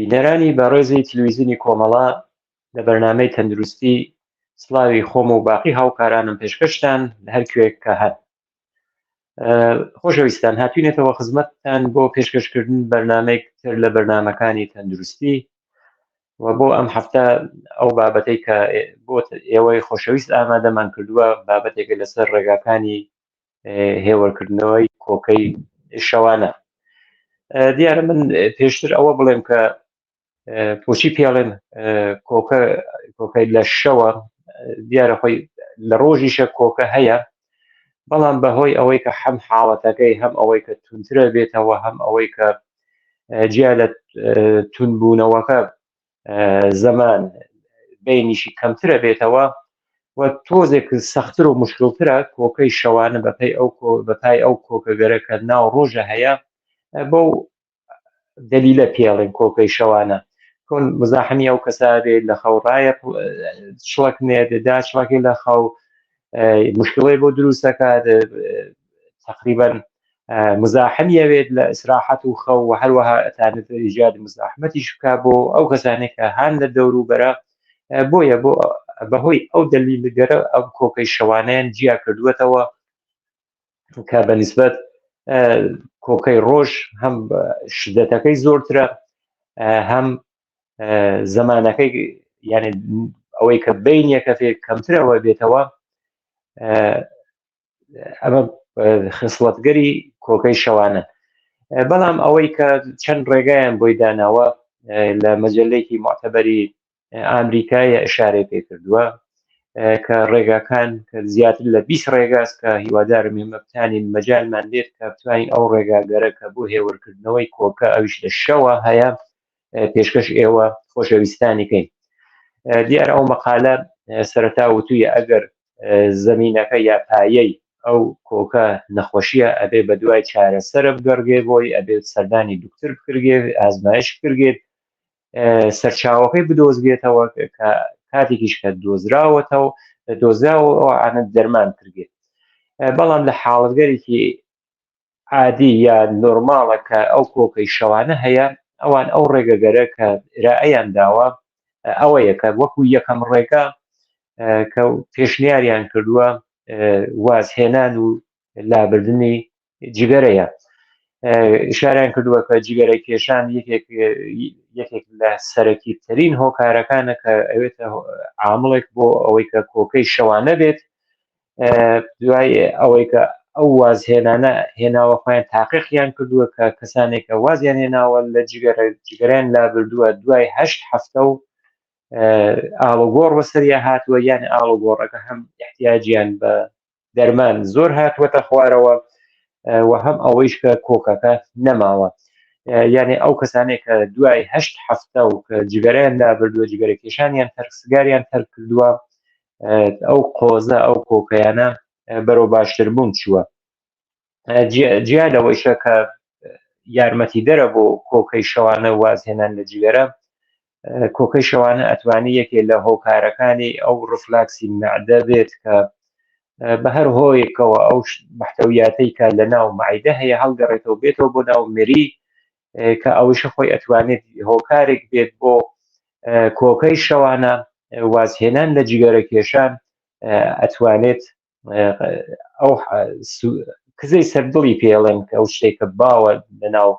بینەرانی بەڕێزی تلویزیونی کۆمەڵە لە بەرنامەی تەندروستی سڵاوی خۆم و باقی هاوکارانم پێشکەشتان لە هەر کوێک کە هەن. خۆشەویستان هاتوینەتەوە خزمەتتان بۆ پێشکەشکردن بەرنامەیەک تر لە بەرنامەکانی تەندروستی و بۆ ئەم هەفتە ئەو بابەتەی کە بۆ ئێوەی خۆشەویست ئامادەمان کردووە بابەتێکە لەسەر ڕێگاکانی هێوەرکردنەوەی کۆکەی شەوانە. دیارە من پێشتر ئەوە بڵێم کە بۆچی پێڵێن کۆکە کۆکەی لە شەوە دیارە خۆی لە ڕۆژیشە کۆکە هەیە بەڵام بەهۆی ئەوەی کە هەم حاڵەتەکەی هەم ئەوەی کە تونترە بێتەوە هەم ئەوەی کە جیا لە تونبوونەوەکە زەمان بینیشی کەمترە بێتەوە و تۆزێک سەختتر و مشکلترە کۆکەی شەوانە بەپی ئەو بەپای ئەو کۆکەگەرە کە ناو ڕۆژە هەیە بەو دەلیلە پێڵێن کۆکەی شەوانە کۆن مزاحمی ئەو کەسا بێت لە خەو ڕایە شڵک نێت دا شڵکی لە خەو مشکڵی بۆ دروستەکات تقریبا مزاحم یەوێت لە ئیسراحەت و خەو و هەروەها ئەتانێت ئیجاد مزاحمەتیش بکە بۆ ئەو کەسانێک کە هان لە دەور و بەرە بۆیە بۆ بەهۆی ئەو دەلیلگەرە ئەو کۆکەی شەوانیان جیا کردووەتەوە کە بە نسبەت کۆکەی ڕۆژ هەم شدەتەکەی زۆرترە هەم زمانەکەی یعنی ئەوەی کە بینیەکە پێ کەمترەوە بێتەوە ئەمە خسڵەتگەری کۆکەی شەوانە بەڵام ئەوەی کە چەند ڕێگایان بۆی داناوە لە مەجلەیەکی معتەبەری ئامریکایە ئشارەی پێ کردووە کە ڕێگاکان کە زیاتر لە 20 ڕێگاس کە هیوادارم ئێمە بتانین مەجالمان بێت کە بتوانین ئەو ڕێگاگەرە کە بۆ هێورکردنەوەی کۆکە ئەویش لە شەوە هەیە پێشکەش ئێوە خۆشەویستانی کەین دیار ئەو مەقالە سەرەتا وتویە ئەگەر زەمینەکە یا پایەی ئەو کۆکە نەخۆشیە ئەبێ بە دوای چارەسەرە بگەڕگێ بۆی ئەبێت سەردانی دکتر بکرگێ ئازمایش بکرگێت سەرچاوەکەی بدۆزرێتەوە کە کاتێکیش کە دۆزراوەتەوە دۆزراوە ئەنە دەرمان کردێت بەڵام لە حاڵەتگەرێکی عادی یا نۆرماڵە کە ئەو کۆکەی شەوانە هەیە ئەوان ئەو ڕێگەگەرە کە رائیان داوە ئەوەیە کە وەکو یەکەم ڕێگا کە پێشنیاریان کردووە وازهێنان و لابردنی جگەرەیە ئشاریان کردووە کە جگەرە کێشان یەکێک یەکێک لە سەرەکی ترین هۆکارەکانە کە ئەوێتە عامڵێک بۆ ئەوەی کە کۆکەی شەوانە بێت دوای ئەوەی کە ئەو وازهێنانە هێناوە خۆیان تاقیقیان کردووە کە کەسانێک کە وازیان هێناوە لە جگەرە جگەریان لابردووە دوای هەشت هەفتە و ئاڵوگۆڕ بەسەریا هاتووە یان ئاڵوگۆڕەکە هەم احتیاجیان بە دەرمان زۆر هاتووەتە خوارەوە و هەم ئەوەیش کە کۆکەکە نەماوە یعنی ئەو کەسانێک کە دوای هەشت هەفتە و کە جگەریان لابردووە جگەرە کێشانیان تەرک سگاریان تەرک کردووە ئەو قۆزە ئەو کۆکەیانە بەرەو باشتر بوون چووە جیا لەوەیشە کە یارمەتیدەرە بۆ کۆکەی شەوانە وازهێنان لە جگەرە کۆکەی شەوانە ئەتوانی یەکێ لە هۆکارەکانی ئەو ڕفلاکسی مەعدە بێت کە بە هەر هۆیەکەوە ئەو محتەویاتەی کە لە ناو مەعیدە هەیە هەڵگەڕێتەوە بێتەوە بۆ ناو مری کە ئەوەیشە خۆی ئەتوانێت هۆکارێک بێت بۆ کۆکەی شەوانە وازهێنان لە جگەرە کێشان ئەتوانێت ئەو کزەی سەردڵی پێڵێن کە ئەو شتێک کە باوە لەناو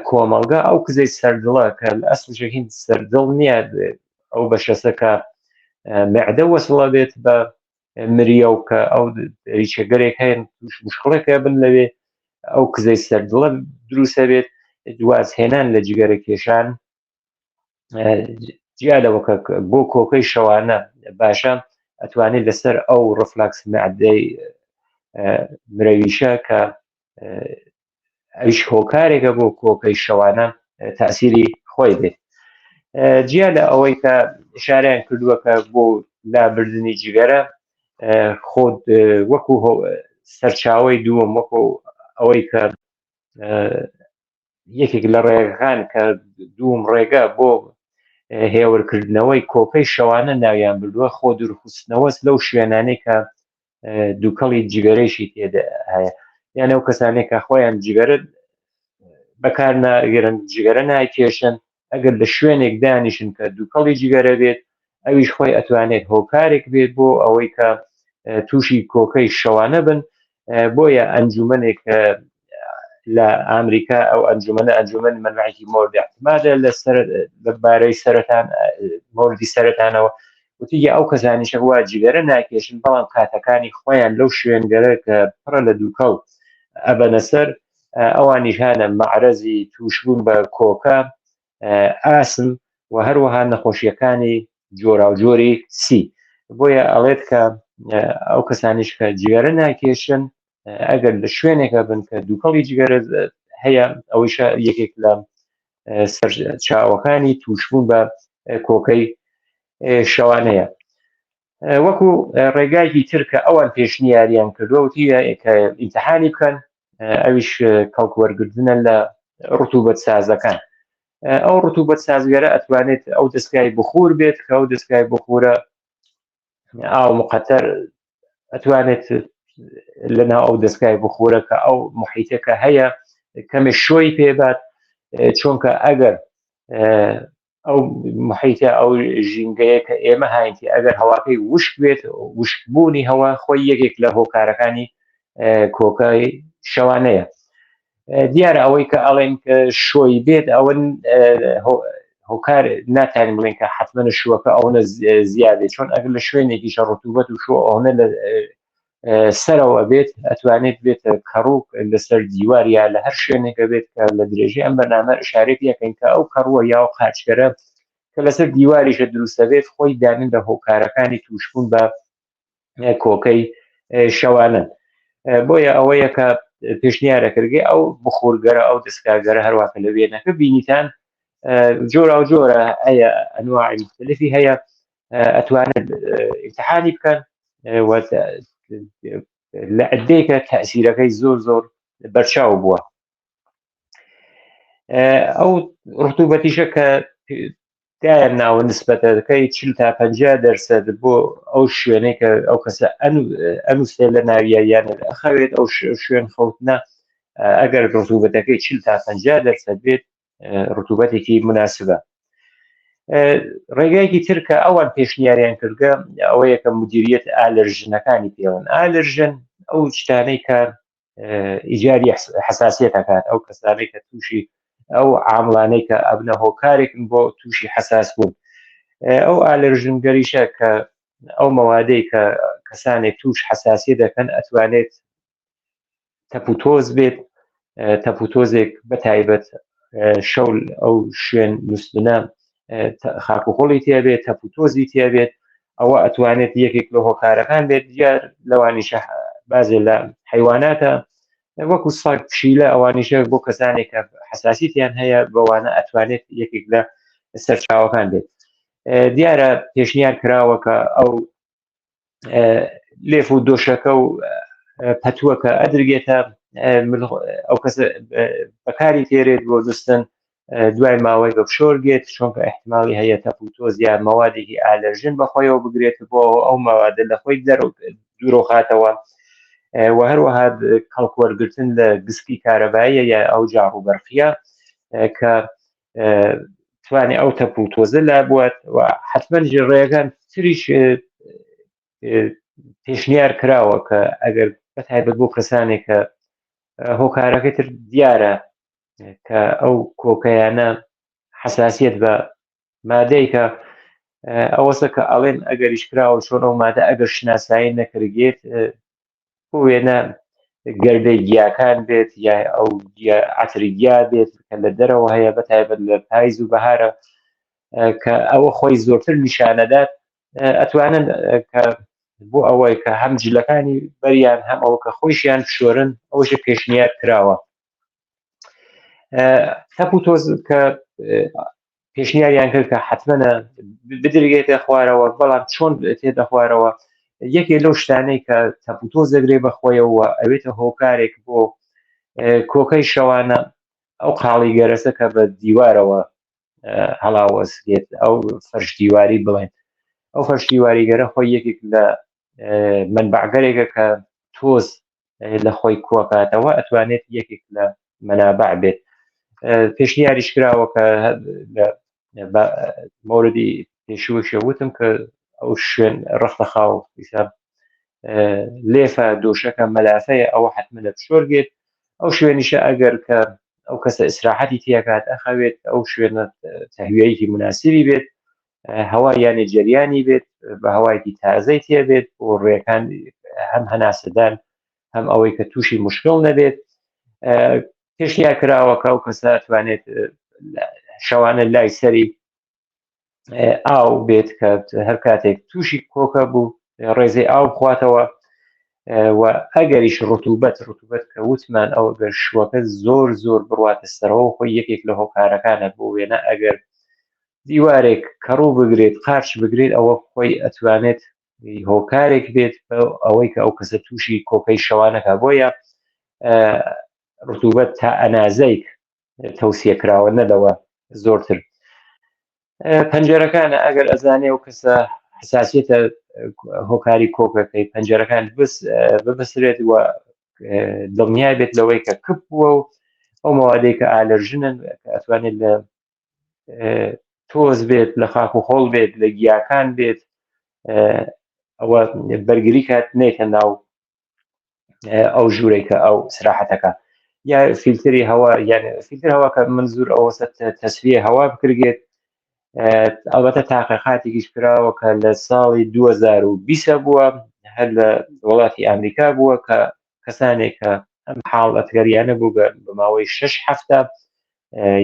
کۆمەڵگا ئەو کزەی سەردڵە کە لە ئەسڵ هیچ سەردڵ نییە ئەو بەشەسە کە معدە وەسڵە بێت بە مریە و کە ئەو ریچەگەرێک هەیە توش مشکڵێکە بن لەوێ ئەو کزەی سەردڵە دروستە بێت دوازهێنان لە جگەرە کێشان جیا لەوە کە بۆ کۆکەی شەوانە باشە ئەتوانێت لەسەر ئەو ڕفلاکس معدەی مرەویشە کە ئەویش هۆکارێکە بۆ کۆکەی شەوانە تاسیری خۆی بێت جیا لە ئەوەی کە شاریان کردووە کە بۆ لابردنی جگەرە خۆت وەکو سەرچاوی دووەم وەکو ئەوەی کە یەکێک لە ڕێگەکان کە دووم ڕێگە بۆ هێورکردنەوەی کۆکەی شەوانە ناویان بردووە خۆ دوورخستنەوەس لەو شوێنانەی کە دووکەڵی جگەرەیشی تێدا هەیە یان ئەو کەسانێک کە خۆیان جگەرە بەکار ناگرن جگەرە ناکێشن. ئەگەر لە شوێنێک دانیشن کە دووکەڵی جگەرە بێت ئەویش خۆی ئەتوانێت هۆکارێک بێت بۆ ئەوەی کە تووشی کۆکەی شەوانە بن. بۆیە ئەنجومەنێک لە ئامریکا، ئەو ئەنجومەنە ئەنجومەن مەنبعێکی مۆرد اعتمادە لەسەر لەبارەی سەرەتان، مۆردی سەرەتانەوە، وتیگە ئەو کەسانیشە وا جگەرە ناکێشن بەڵام کاتەکانی خۆیان لەو شوێنگەرە کە پڕە لە دووکەڵ ئەبەنە سەر، ئەوانیش هانە مەعرەزی تووشبوون بە کۆکە، ئاسم و هەروەها نەخۆشیەکانی جۆراوجۆری سی. بۆیە ئەڵێت کە ئەو کەسانیش کە جگەرە ناکێشن ئەگەر لە شوێنێکە بن کە دووکەڵی جگەرە هەیە، ئەوەیشە یەکێک لە سەرچاوەکانی تووشبوون بە کۆکەی شەوانەیە. وەکو ڕێگایەکی تر کە ئەوان پێشنیاریان کردووە وتی کە ئیمتحانی بکەن، ئەویش کەڵک وەرگرتنە لە ڕتوبەت سازەکان. ئەو ڕتوبەت سازگەرە ئەتوانێت ئەو دەستگای بخور بێت کە ئەو دەستگای بخورە ئاو مقەتەر ئەتوانێت لەناو ئەو دەستگای بخورە کە ئەو محیتەکە هەیە کەمێ شۆی پێبات، چونکە ئەگەر ئەو محیتە ئەو ژینگەیە کە ئێمە هاینتی ئەگەر هەواکەی وشک بێت، وشکبوونی هەوا خۆی یەکێک لە هۆکارەکانی کۆکای شەوانەیە. دیارە ئەوەی کە ئەڵێن کە شۆی بێت ئەوە هۆکار ناتوانین بڵێن کە حتممە شووەکە ئەوەنە زیادێت، چۆن ئەگەر لە شوێنێکیشە ڕتوبەت و شۆ ئەوەنە لە سەرەوە بێت ئەتوانێت بێتە کەڕوو لەسەر دیوار یا لە هەر شوێنێکە بێت کە لە درێژی ئەم بەرنامە ئشارەی پێکەین کە ئەو کەڕووە یا ئەو قاچکەرە کە لەسەر دیواریشە دروستە بێت خۆی دانن لە هۆکارەکانی تووشبوون بە کۆکەی شەوانن. بۆیە ئەوەیە کە پێشنیارە کردگەی ئەو بخورگەرە ئەو دەستکارگەرە هەروواکە لە وێنەکە بینیتان جۆرا و جۆرە هەیە، ئەنواعی مختلفی هەیە، ئەتوانن ئیمتحانی بکەن لە عدەیەکە تەسیرەکەی زۆر زۆر بەرچاو بووە. ئەو ڕتوبەتیشە کە دایان ناوە نسبەتەکەی 40 تا 50 دەرسەد بۆ ئەو شوێنەی کە ئەو کەسە ئەنووسێ لە ناویە یان ئەخەوێت، ئەو شوێن خەوتنە ئەگەر ڕتوبەتەکەی 40 تا 50 دەرسەد بێت ڕتوبەتێکی مناسبە. ڕێگایەکی تر کە ئەوان پێشنیاریان کردگە ئەوەیە کە مدیریەت ئالرژنەکانی پێوەن. ئالرژن ئەو شتانەی کە ئیجاری حساسیەت ئەکات، ئەو کەسانەی کە تووشی ئەو عاملانەی کە ئەبنە هۆکارێکن بۆ تووشی حساس بوون. ئەو ئالرژنگەریشە کە ئەو مەوادەی کە کەسانێک تووش حساسیە دەکەن ئەتوانێت تەپوتۆز بێت، تەپوتۆزێک بە تایبەت شەول ئەو شوێن نووسنە خاک و خۆڵی تێبێت، تەپوتۆزی تێبێت، ئەوە ئەتوانێت یەکێک لە هۆکارەکان بێت. دیار لەوانیشە بازێ لە حیواناتە وەکو سەگ، پشیلە، ئەوانیشە بۆ کەسانێک کە حساسیتیان هەیە بەوانە ئەتوانێت یەکێک لە سەرچاوەکان بێت. دیارە پێشنیار کراوە کە ئەو لێف و دۆشەکە و پەتووەکە ئەدرگێتە ئەو کەسە بەکاری تێرێت بۆ نووسن، دوای ماوەی بە پشۆر گێت، چونکە احتمالی هەیە تەپ و تۆز یا مەوادێکی ئالەرژن بەخۆیەوە بگرێت بۆ ئەو مەوادە لە خۆی دوورۆخاتەوە. و هەروەها کەڵک وەرگرتن لە گسکی کارەباییە یا ئەو جاڕوبەرقیە کە توانێ ئەو تەپ و تۆزە لابوات. و حتمما ڕێگان تریش پێشنیار کراوە کە ئەگەر بەتایبەت بۆ کەسانێک کە هۆکارەکەی تر دیارە کە ئەو کۆکەیانە حساسیت بە مادەی کە ئەوەسە کە ئەڵێن ئەگەریش کراوە چۆن ئەو مادە ئەگەر شناسایی نەکردێت، بۆ وێنە گەردەی گیاکان بێت یا ئەو عەتری گیا بێت کە لە دەرەوە هەیە بە تایبەت لە پایز و بەهارە کە ئەوە خۆی زۆرتر نیشانەدات، ئەتوانن کە بۆ ئەوەی کە هەم جلەکانی بەریان هەم ئەوە کە خۆیشیان بشۆرن، ئەوەشە پێشنیار کراوە. تەپ و تۆز کە پێشنیاریان کرد کە حتممە بدرگێتە خوارەوە، بەڵام چۆن تێتە خوارەوە؟ یەکێ لەو شتانەی کە تەپ و تۆز دەگرێ بە خۆیەوە ئەوێتە هۆکارێک بۆ کۆکەی شەوانە، ئەو قاڵی گەرەسە کە بە دیوارەوە هەڵاوەسرێت، ئەو فەرش دیواری بڵێن، ئەو فەرش دیواریگەرە خۆی یەکێک لە منبعگەرێکە کە تۆز لە خۆی کۆکاتەوە، ئەتوانێت یەکێک لە مەنابع بێت. پێشنیاریش کراوە کە لە مۆردی پێشووشە وتم کە ئەو شوێن ڕەختە خاو حیساب لێفە دۆشەکە مەلافەیە ئەوە حتممە لە پشۆرگێت ئەو شوێنیشە ئەگەر کە ئەو کەسە ئیسراحەتی تیاکات ئەخەوێت ئەو شوێنە تەهویەیەکی مناسبی بێت هەوا یانێ جەریانی بێت بە هەوایەکی تازەی تێبێت بۆ ڕێکان هەم هەناسەدان هەم ئەوەی کە تووشی مشکل نەبێت پێشنیار کراوە کە ئەو کەسە توانێت شەوانە لای سەری ئاو بێت کە هەر کاتێک تووشی کۆکە بوو ڕێزەی ئاو بخواتەوە و ئەگەریش ڕتوبەت ڕتوبەت کە وتمان ئەو گەر شوەکە زۆر زۆر بڕواتە سەرەوە خۆی یەکێک لە هۆکارەکانە بۆ وێنە ئەگەر دیوارێک کەڕوو بگرێت قارچ بگرێت ئەوە خۆی ئەتوانێت هۆکارێک بێت ئەوەی کە ئەو کەسە تووشی کۆکەی شەوانەکە بۆیە ڕتوبەت تا ئەنازەیک تەوسیە کراوە نە لەوە زۆرتر پەنجەرەکانە ئەگەر ئەزانێ و کەسە حساسیەتە هۆکاری کۆکەکەی پەنجەرەکان بس ببسرێت و دڵنیا بێت لەوەی کە کپ بووە و ئەو مەوادەی کە ئالەرژنن کە ئەتوانێت لە تۆز بێت لە خاک و خۆڵ بێت لە گیاکان بێت ئەوە بەرگری کات نێتە ناو ئەو ژوورەی کە ئەو سراحەتەکە یا فیلتری هەوا یان فیلتر هەوا کە منزور ئەوە تەسفیە هەوا بکرێت ئەلبەتە تاقیقاتێکیش کراوە کە لە ساڵی 2020 بووە هەر لە وڵاتی ئەمریکا بووە کە کەسانێک کە ئەم حاڵەتگەریانە بوو بە ماوەی شش هەفتە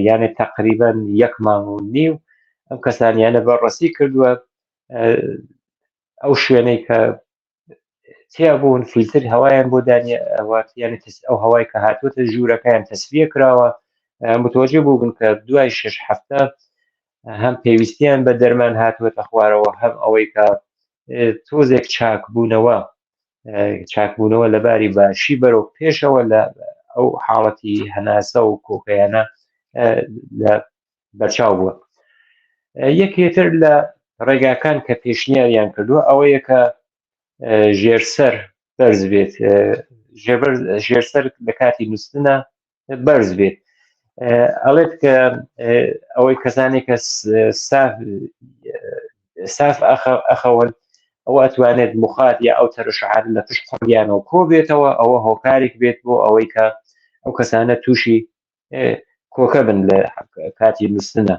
یانە تقریبا یەک مانگ و نیو ئەم کەسانیانە بەڕەسی کردووە ئەو شوێنەی کە تیا بوون فیلتر هەوایان بۆ دانیە یعنی ئەو هەوای کە هاتووەتە ژوورەکەیان تەسفیە کراوە متوەجه بووبن کە دوای شش هەفتە هەم پێویستیان بە دەرمان هاتووەتە خوارەوە هەم ئەوەی کە تۆزێک چاکبوونەوە چاکبوونەوە لەباری باشی بەرەو پێشەوە لە ئەو حاڵەتی هەناسە و کۆکەیانە لە بەرچاو بووە یەکێتر لە ڕێگاکان کە پێشنیاریان کردووە ئەوەیە کە ژێرسەر بەرز بێت ژێرسەر لە کاتی نووسنە بەرز بێت ئەڵێت کە ئەوەی کەسانێک کە ساف ساف ئەخەون ئەوە ئەتوانێت مخات یا ئەو تەرشعات لە پشت قڕیانەوە کۆ بێتەوە ئەوە هۆکارێک بێت بۆ ئەوەی کە ئەو کەسانە تووشی کۆکە بن لە کاتی نووسنە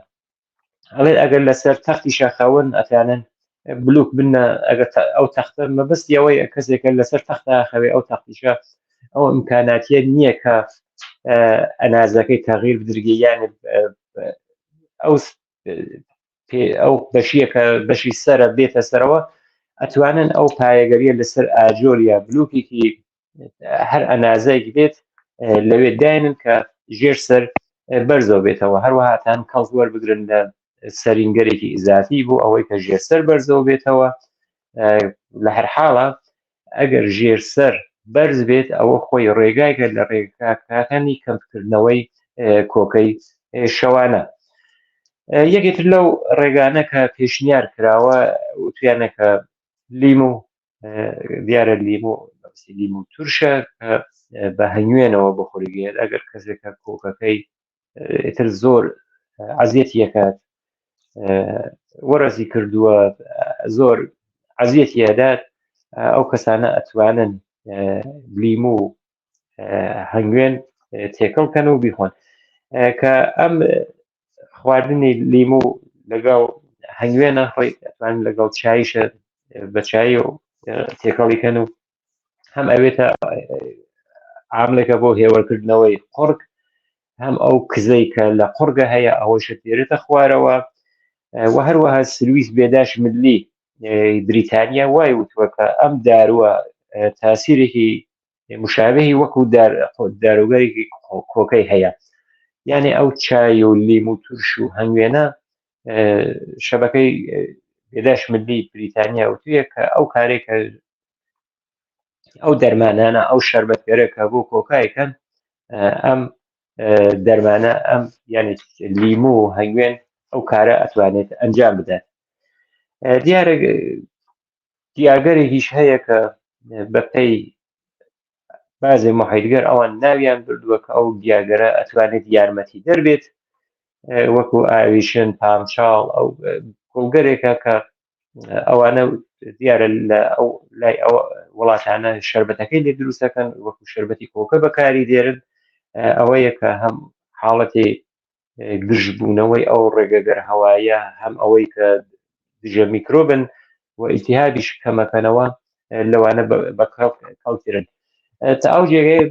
ئەڵێ ئەگەر لەسەر تەختی شەخەون ئەتوانن بلوک بنە ئەگەر ئەو تەختە مەبەستی ئەوەی کەسێکە لەسەر تەختە خەوێ ئەو تەختیشە ئەو ئیمکاناتیە نییە کە ئەنازەکەی تەغیر بدرگی یان ئەو ئەو بەشیە کە بەشی سەرە بێتە سەرەوە ئەتوانن ئەو پایەگەریە لەسەر ئاجۆر یا بلوکێکی هەر ئەنازەیەک بێت لەوێ داینن کە ژێر سەر بەرزەوە بێتەوە هەروەهاتان کەڵک وەربگرن لە سەرینگەرێکی ئیزافی بۆ ئەوەی کە ژێر سەر بەرزەوە بێتەوە لە هەر حاڵە ئەگەر ژێر سەر بەرز بێت ئەوە خۆی ڕێگایکە لە ڕێگاکانی کەمکردنەوەی کۆکەی شەوانە یەکێتر لەو ڕێگانە کە پێشنیار کراوە وتویانە کە لیمو دیارە لیمۆ لیمو تورشە بە هەنگوێنەوە بخورگێت ئەگەر کەسێکە کۆکەکەی ئیتر زۆر عەزیەتی یەکات وەرەزی کردووە زۆر عەزیەتی ئەدات ئەو کەسانە ئەتوانن لیمو هەنگوێن تێکەڵ کەن و بیخۆن کە ئەم خواردنی لیمو لەگەڵ هەنگوێنە خۆی ئەتوانن لەگەڵ چایشە بە چای و تێکەڵی کەن و هەم ئەوێتە عاملێکە بۆ هێوەرکردنەوەی قڕگ هەم ئەو کزەی کە لە قڕگە هەیە ئەوەشە دێرێتە خوارەوە و هەروەها سرویس بێداش ملی بریتانیا وای وتووە کە ئەم داروە تاسیرێکی مشابهی وەکو داروگەرێکی کۆکەی هەیە یعنی ئەو چای و لیم و ترش و هەنگوێنە شەبەکەی بێداش ملی بریتانیا وتویە کە ئەو کارێک کە ئەو دەرمانانە ئەو شەربەتگەرە کە بۆ کۆکایکەن ئەم دەرمانە ئەم یعنی لیمو و هەنگوێن ئەو کارە ئەتوانێت ئەنجام بدات دیارە دیاگەرێکیش هەیە کە بەپێی بازێ محیتگەر ئەوان ناویان بردووە کە ئەو گیاگەرە ئەتوانێت یارمەتی دەربێت وەکو ئاویشن پامچاڵ ئەو گوڵگەرێکە کە ئەوانە دیارە لە ئەو لای ئەو وڵاتانە شربەتەکەی لێ دروستەکەن وەکو شربەتی کۆکە بەکاری دێرن ئەوەیە کە هەم حاڵەتی گرژبوونەوەی ئەو ڕێگەگەر هەوایە هەم ئەوەی کە دژە میکرۆبن و ئیتیهابیش کەمەکەنەوە لەوانە بە کەڵکرن تا ئەو جێگەیە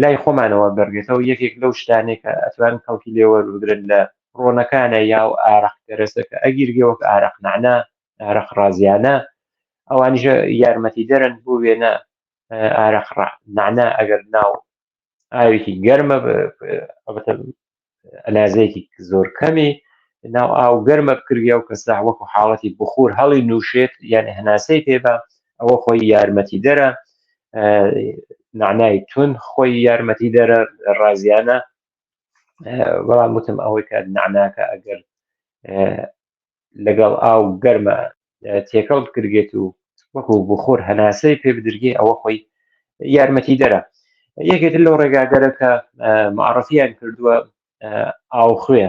لای خۆمانەوە بەرگێتەوە یەکێک لەو شتانێک کە ئەتوان کەڵکی لێوەربگرن لە ڕۆنەکانە یا و ئارەق گەرەسەکە ئەگیرگێ وەک ئارەق نەعنا ئارەق ڕازیانە ئەوانیشە یارمەتی دەرن بۆ وێنە ئارەق نەعنا ئەگەر ناو ئاوێکی گەرمە ئەنازەیەکی زۆر کەمی ناو ئاو گەرمە بکردیا و کەسە وەکو حاڵەتی بخور هەڵی نووشێت یان هەناسەی پێبا ئەوە خۆی یارمەتی دەرە نعنای تون خۆی یارمەتی دەرە ڕازیانە بەڵام وتم ئەوەی کە نعناکە ئەگەر لەگەڵ ئاو گەرمە تێکەڵ بکرگێت و وەکو بخۆر هەناسەی پێ بدرگێ ئەوە خۆی یارمەتی دەرە یەکێتر لەو ڕێگاگەرە کە معرفیان کردووە ئاوخوێ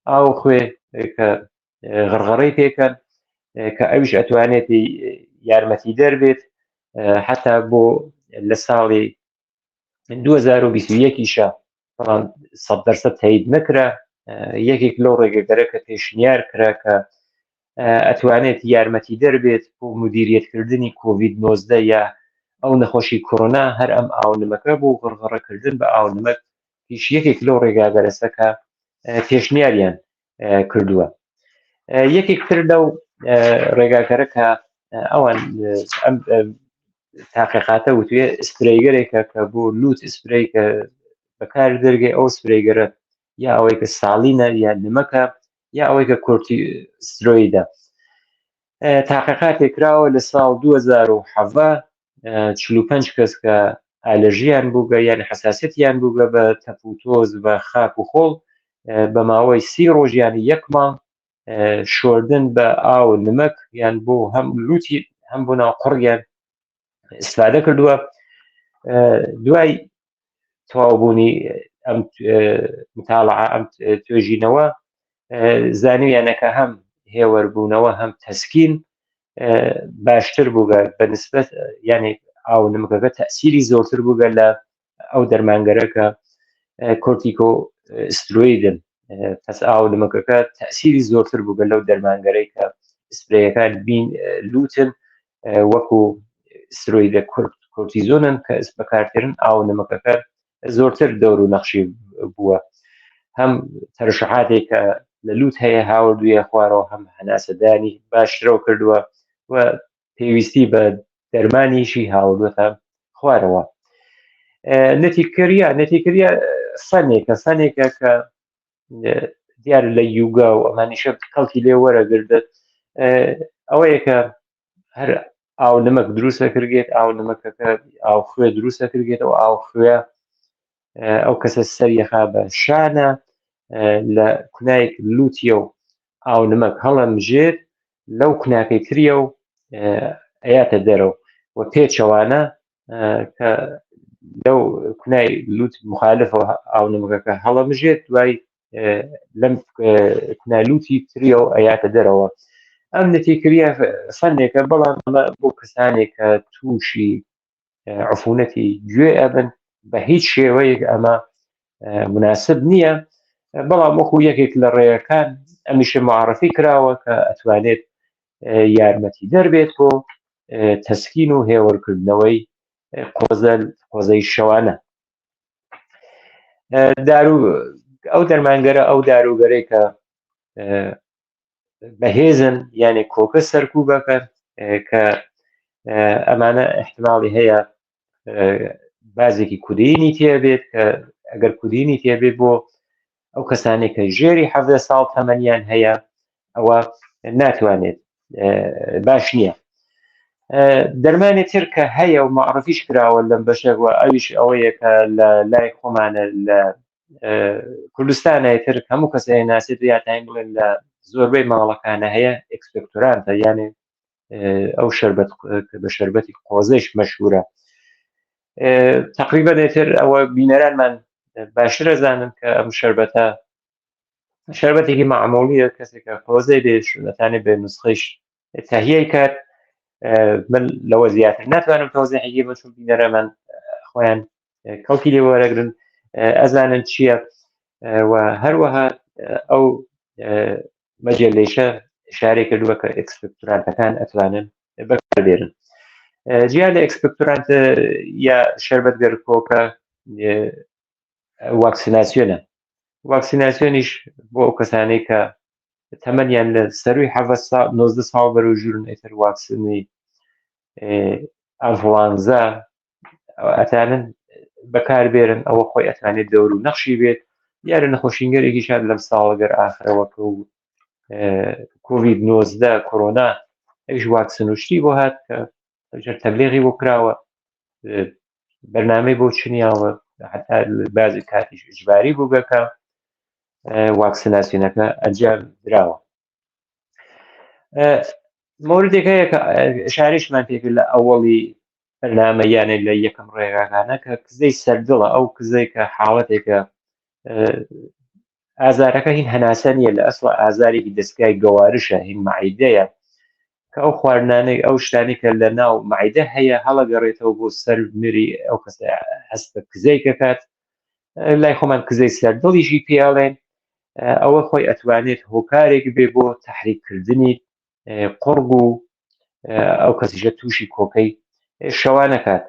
ئاوخوێ کە غڕغڕەی پێکەن کە ئەویش ئەتوانێت یارمەتی دەربێت حتا بۆ لە ساڵی 2021 یشە بەڵام سە دەرسەد تایید نەکرا یەکێک لەو ڕێگەگەرە کە پێشنیار کرا کە ئەتوانێت یارمەتی دەربێت بۆ مدیریەتکردنی کۆVید 19 یا ئەو نەخۆشی کۆرۆنا هەر ئەم ئاونمەکە بۆ غڕغڕەکردن بە ئاونمەک هیچ یەکێک لەو ڕێگاگەرەسە کە پێشنیاریان کردووە یەکێک تر لەو ڕێگاکەرە کە ئەوان ئەم تاقیقاتە وتوێ سپرەیگەرێکە کە بۆ لوت سپرەی کە بەکار دەرگەی ئەو سپرەیگەرە یا ئەوەی کە ساڵینە یا نمەکە یا ئەوەی کە کۆرتی سترۆیدە تاقیقاتێک کراوە لە ساڵ 2017 45 کەس کە ئالەژیان بووگە یان حساسەتیان بووگە بە تەپ و تۆز بە خاک و خۆڵ بە ماوەی سی ڕۆژیان یەک مانگ شۆردن بە ئاو نمەک یان بۆ هەم لوتی هەم بۆ ناو قڕیان استفادە کردووە دوای تەواوبوونی ئەم متاڵعە ئەم توێژینەوە زانیویانەکە هەم هێوەربوونەوە هەم تەسکین باشتر بووگە بە نسبەت یعنی ئاو نمکەکە تەسیری زۆرتر بووگە لە ئەو دەرمانگەرە کە کۆرتیکۆ سترۆیدن پس ئاو نمەکەکە تەسیری زۆرتر بووگە لەو دەرمانگەرەی کە سپرەیەکان بین لوتن وەکو سترۆیدە کورتیزۆنن کە بەکارترن ئاو نمەکەکە زۆرتر دەور و نەخشی بووە هەم تەرشحاتێک کە لە لوت هەیە هاوردویە خوارەوە هەم هەناسەدانی باشترەوە کردووە و پێویستی بە دەرمانیشی هاوردوەتە خوارەوە نەتیکریا نەتیکریا فەنێکە فەنێکە کە دیار لە یوگا و ئەمانیشە کەڵکی لێ وەرەگردت ئەوەیە کە هەر ئاو نمەک دروستە کردێت ئاو نمەکەکە ئاو خوێ دروستە کردێت ئەو ئاو خوێ ئەو کەسە سەریەخا بە شانە لە کونایەک لوتیە و ئاو نمەک هەڵەمژێت لەو کوناکەی تریە و ئەیاتە دەرەوە و پێچەوانە کە لەو کونای لوت مخالفەوە ئاو نمەکەکە هەڵەمژێت دوای لەم کونالوتی تریەوە ئەیاتە دەرەوە ئەم نەتیکریە فەنێکە بەڵام ئەمە بۆ کەسانێک کە تووشی عفونەتی گوێ ئەبن بە هیچ شێوەیەک ئەمە مناسب نییە بەڵام وەکو یەکێک لە ڕێیەکان ئەمیشە معرفی کراوە کە ئەتوانێت یارمەتی دەربێت بۆ تەسکین و هێوەرکردنەوەی قۆزە قۆزەی شەوانە دارو ئەو دەرمانگەرە ئەو داروگەرەی کە بەهێزن یانێ کۆکە سەرکوو بەکەن کە ئەمانە احتماڵی هەیە بازێکی کودینی تێبێت کە ئەگەر کودینی تێبێت بۆ ئەو کەسانێک کە ژێری حەڤدە ساڵ تەمەنیان هەیە ئەوە ناتوانێت باش نییە دەرمانی تر کە هەیە و معرفیش کراوە لەم بەشێک و ئەویش ئەوەیە کە لە لای خۆمانە لە کوردستانە تر هەموو کەس ناسێت یا تایم بڵێن لە زۆربەی ماڵەکانە هەیە expectorant ە یانێ ئەو شربەت بە شربەتی قۆزەش مەشهورە. تقریبا ئێتر ئەوە بینەرانمان باشترە زانن کە ئەم شربەتە شربەتێکی معمولیە کەسێکە قۆزەی بێ شونەتانی بێ نسخەیش تەهیەی کات من لەوە زیاتر ناتوانم تۆزیحی بە چون بینەرەمان خۆیان کەڵکی لێ وەرەگرن ئەزانن چییە و هەروەها ئەو مەجەلەیشە شارێک کردووە کە expectorant ەکان ئەتوانن بەکاربێنن جیا لە expectorant یا شربەتگەر کۆکە واکسیناسیۆنە واکسیناسیۆنیش بۆ ئەو کەسانەی کە تەمەنیان لە سەروی 19 ساڵ بەرەو ژوورن ئیتر واکسنی ئەنفلانزا ئەتانن بەکاربێرن ئەوە خۆی ئەتوانێت دەور و نەخشی بێت دیارە نەخۆشینگەرێکیش هەر لەم ساڵەگەر ئاخرەوە کە و کۆڤید 19 کۆرۆنا ئەویش واکسن و شتی بۆ هات کە ئەوجار تەبلیغی بۆ کراوە بەرنامەی بۆ چنیاوە حتا بازی کاتیش ئیجباری بووگە کە واکسناسیۆنەکە ئەنجام دراوە مۆردێک هەیە کە شاریشمان پێکرد لە ئەوەڵی بەرنامە یانە لە یەکەم ڕێگاکانە کە کزەی سەردڵە ئەو کزەی کە حاڵەتێکە ئازارەکە هین هەناسە نییە لە ئەسڵ ئازارێکی دەستگای گەوارشە هین مەعیدەیە کە ئەو خواردنانەی ئەو شتانی کە لە ناو مەعیدە هەیە هەڵەگەڕێتەوە بۆ سەر مری ئەو کەسە هەست بە کزەی کەکات لای خۆمان کزەی سەر دڵیشی پێڵێن ئەوە خۆی ئەتوانێت هۆکارێک بێ بۆ تحریککردنی قوڕگ و ئەو کەسیشە تووشی کۆکەی شەوانەکات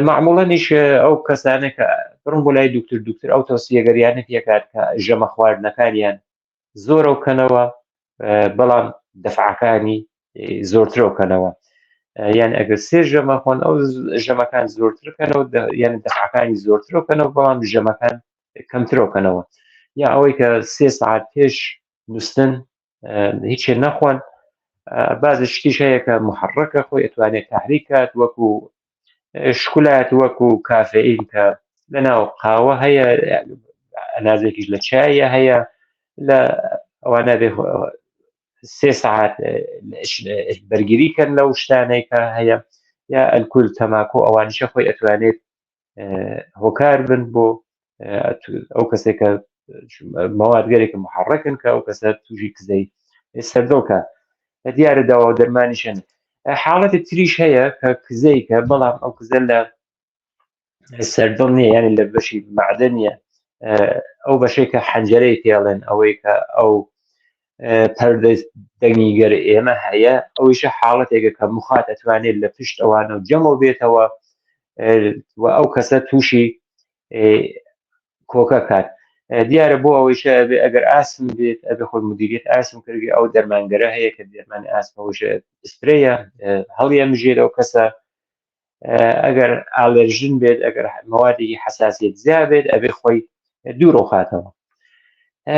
معموڵەنیش ئەو کەسانە کە بڕن بۆ لای دکتور دکتور ئەو تەوسیەگەریانە پێکات کە ژەمە خواردنەکانیان زۆرەو کەنەوە بەڵام دەفعەکانی زۆرترەوکەنەوە یان ئەگەر سێ ژەمە خۆن ئەو ژەمەکان زۆرترکەنەوە یان دەفعەکانی زۆرترەکەنەوە بەڵام ژەمەکان کەمترەکەنەوە یا ئەوەی کە سێ سعات پێش نووسن هیچێ نەخۆن بازی شتیش هەیە کە محڕەکە خۆی ئەتوانێت تحریک کات وەکو شکولات وەکو کافئین کە لە ناو قاوە هەیە ئەنازێکیش لە چایە هەیە لە ئەوانە بێ سێ سعات بەرگری کەن لەو شتانەی کە هەیە یا ئەلکول تەماکۆ ئەوانیشە خۆی ئەتوانێت هۆکار بن بۆ ئەو کەسێک کە مەوادگەرێکە محڕەکن کە ئەو کەسە تووشی کزەی سەردڵکە دیارە داوا و دەرمانیشن حاڵەتی تریش هەیە کە کزەی کە بەڵام ئەو کزە لە سەردڵ نییە یعنی لە بەشی معدە نییە ئەو بەشێک کە حەنجەرەی پێڵێن ئەوەی کە ئەو پەردە دەنگی گەر ئێمە هەیە ئەویشە حاڵەتێکە کە مخات ئەتوانێت لە پشت ئەوانە و جەمەوە بێتەوە و ئەو کەسە تووشی کۆکە کات دیارە بۆ ئەوەیشە ئەبێ ئەگەر ئاسم بێت ئەبێ خۆی مدیریت ئاسم کردی ئەو دەرمانگەرە هەیە کە دەرمانی ئاسمەوەشە سپرەیە هەڵیە مژێت ئەو کەسە ئەگەر ئالێرژن بێت ئەگەر مەوادێکی حساسیت زیا بێت ئەبێ خۆی دوورەخاتەوە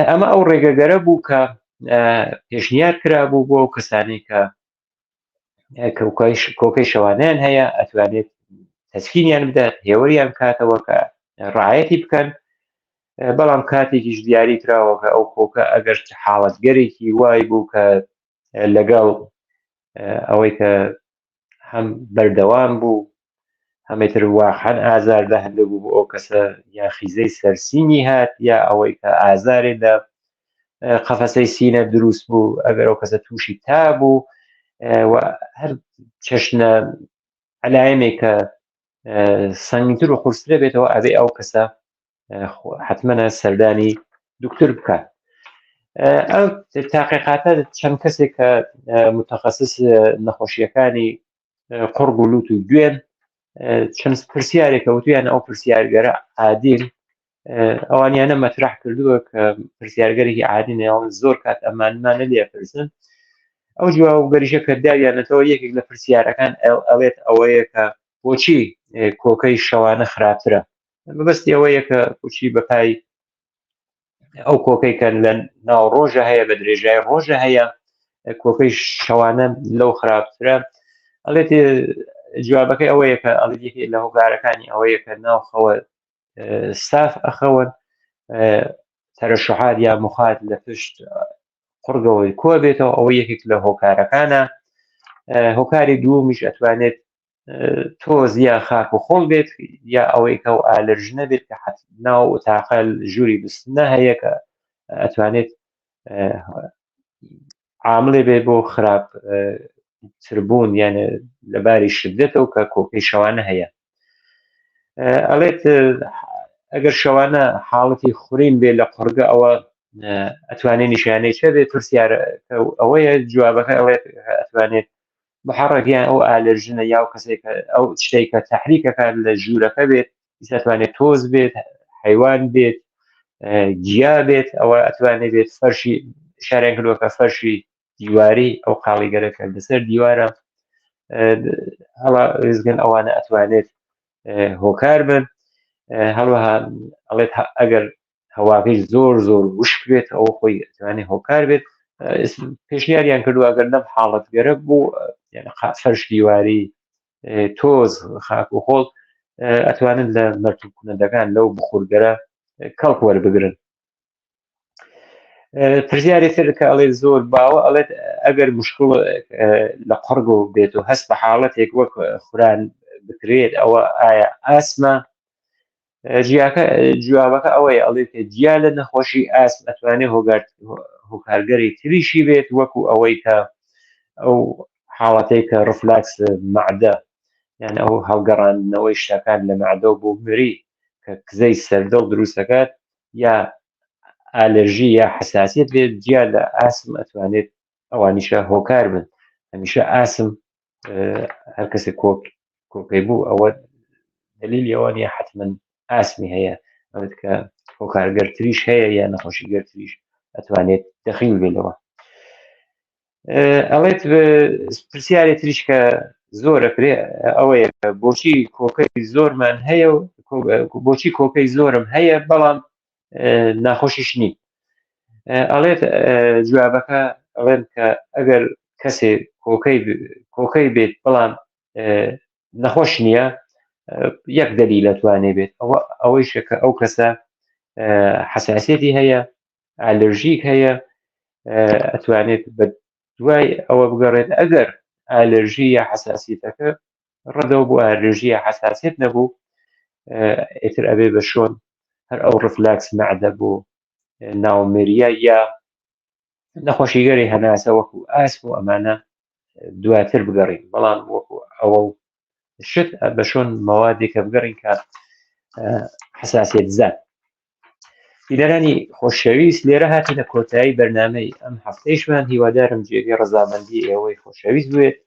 ئەمە ئەو ڕێگەگەرە بوو کە پێشنیار کرابوو بۆ ئەو کەسانی کە کۆکەی شەوانیان هەیە ئەتوانێت تەسکینیان بدات هێوەریان کاتەوە کە ڕایەتی بکەن بەڵام کاتێکیش دیاری کراوە کە ئەو کۆکە ئەگەر حاڵەتگەرێکی وای بوو کە لەگەڵ ئەوەی کە هەم بەردەوام بوو هەمێتر واقعا ئازار دەهندە بوو بۆ ئەو کەسە یا خیزەی سەرسینی هات یا ئەوەی کە ئازارێ لە قەفەسەی سینە دروست بوو ئەگەر ئەو کەسە تووشی تا بوو و هەر چەشنە علایمێک کە سەنگتر و قورسترە بێتەوە ئەبێ ئەو کەسە حتممەە سەردانی دکتۆر بکات ئەو تاقیقاتە چەند کەسێک کە متەخەسس نەخۆشیەکانی قوڕگ و لوت و گوێن چەند پرسیارێکە وتویان ئەو پرسیارگەرە عادل ئەوانیانە مەترح کردووە کە پرسیارگەرێکی عادی نێوان زۆر کات ئەمانمانە لێ پرسن ئەو جواب گەریشە کە داویانەتەوە یەکێک لە پرسیارەکان ئەڵێت ئەوەیە کە بۆچی کۆکەی شەوانە خراپترە مەبەستی ئەوەیە کە بۆچی بەپای ئەو کۆکەی کە لە ناو ڕۆژە هەیە بە درێژای ڕۆژە هەیە کۆکەی شەوانە لەو خراپترە ئەڵێت جوابەکەی ئەوەیە کە ئەڵێت یەکێک لە هۆکارەکانی ئەوەیە کە ناو خەوە ساف ئەخەون تەرەشحات یا مخات لە پشت قڕگەوەی کۆ بێتەوە ئەوە یەکێک لە هۆکارەکانە هۆکاری دووەمیش ئەتوانێت. تۆز یا خاک و خۆڵ بێت یا ئەوەی کە و ئالرژنە بێت کە حەت ناو ئوتاقە ژووری نووستنە هەیە کە ئەتوانێت عاملێ بێ بۆ خراپ تربوون یان لەباری شدەتەوە کە کۆکەی شەوانە هەیە ئەڵێت ئەگەر شەوانە حاڵەتی خورین بێ لە قڕگە ئەوە ئەتوانێت نیشانەی چە بێت پرسیار ئەوەیە جوابەکە ئەڵێت ئەتوانێت محەڕەک یان ئەو ئالرژنە یا کەسێک ئەو شتێک کە تحریکەکە لە ژوورەکە بێت ئەتوانێت تۆز بێت حیوان بێت گیا بێت ئەوە ئەتوانێت بێت فەرشی شارێن کردووە کە فەرشی دیواری ئەو قاڵیگەرەکە لەسەر دیوارە هەڵا ڕێزگەن ئەوانە ئەتوانێت هۆکار بن هەروەها ئەڵێت ئەگەر هەواکەی زۆر زۆر وشک بێت ئەو خۆی ئەتوانێت هۆکار بێت پێشنیاریان کردووە ئەگەر لەم حاڵەت گەرە بوو فەرش دیواری تۆز خاک و خۆڵ ئەتوانن لە مەرتوب کنەندەکان لەو بخورگەرە کەڵک وەربگرن پرسیاری تر کە ئەڵێ زۆر باوە ئەڵێت ئەگەر مشکڵ لە قڕگ و بێت و هەست بە حاڵەتێک وەک خوران بکرێت ئەوە ئایا ئاسمە جیاکە جوابەکە ئەوەیە ئەڵێ کە جیا لە نەخۆشی ئاسم ئەتوانێت هۆگار هۆکارگەری تریشی بێت وەکو ئەوەی کە ئەو حاڵەتەی کە ڕفلاکس مەعدە یان ئەو هەڵگەڕاندنەوەی شتەکان لە مەعدە بۆ مری کە کزەی سەردڵ دروست دەکات یا ئالرژی یا حساسیت بێت جیا لە ئاسم ئەتوانێت ئەوانیشە هۆکار بن هەمیشە ئاسم هەر کەسێک کۆک کۆکەی بوو ئەوە دلیلی ئەوە نیە حتمما ئاسمی هەیە ئەوەت کە هۆکارگەرتریش هەیە یا نەخۆشی گەرتریش ئەتوانێت دەخیل بێ لەوە ئەڵێت پرسیارێ تریش کە زۆرە کرێ ئەوەیە بۆچی کۆکەی زۆرمان هەیە و بۆچی کۆکەی زۆرم هەیە بەڵام ناخۆشیش نین ئەڵێت جوابەکە ئەڵێن کە ئەگەر کەسێ کۆکەی کۆکەی بێت بەڵام نەخۆش نییە یەک دەلیل ئەتوانێ بێت ئەوە ئەوەیشە کە ئەو کەسە حساسیەتی هەیە ئالرژیک هەیە ئەتوانێت بە دوای ئەوە بگەڕێت ئەگەر ئالرژی یا حساسیتەکە ڕەدەوە بۆ ئالرژی یا حساسیت نەبوو ئیتر ئەبێ بە شۆن هەر ئەو ڕفلاکس مەعدە بۆ ناومریا یا نەخۆشیگەری هەناسە وەکو ئاسم و ئەمانە دواتر بگەڕین بەڵام وەکو ئەوە شت بە شۆن مەوادێکە بگەڕین کە حساسیت زان بینەرانی خۆشەویست لێرە هاتینە کۆتایی بەرنمەی ئەم هەفتەیشمان هیوادارم جێگەی ڕەزامەندی ئێوەی خۆشەویست بوێت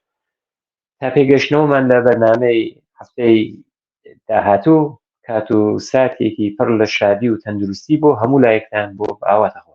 تا پێگەشتنەوەمان لە بەرنمەی هەفتەی داهاتوو کات و ساتێکی پڕ لە شادی و تەندروستی بۆ هەموو لایەکتان بۆ ئاواتە.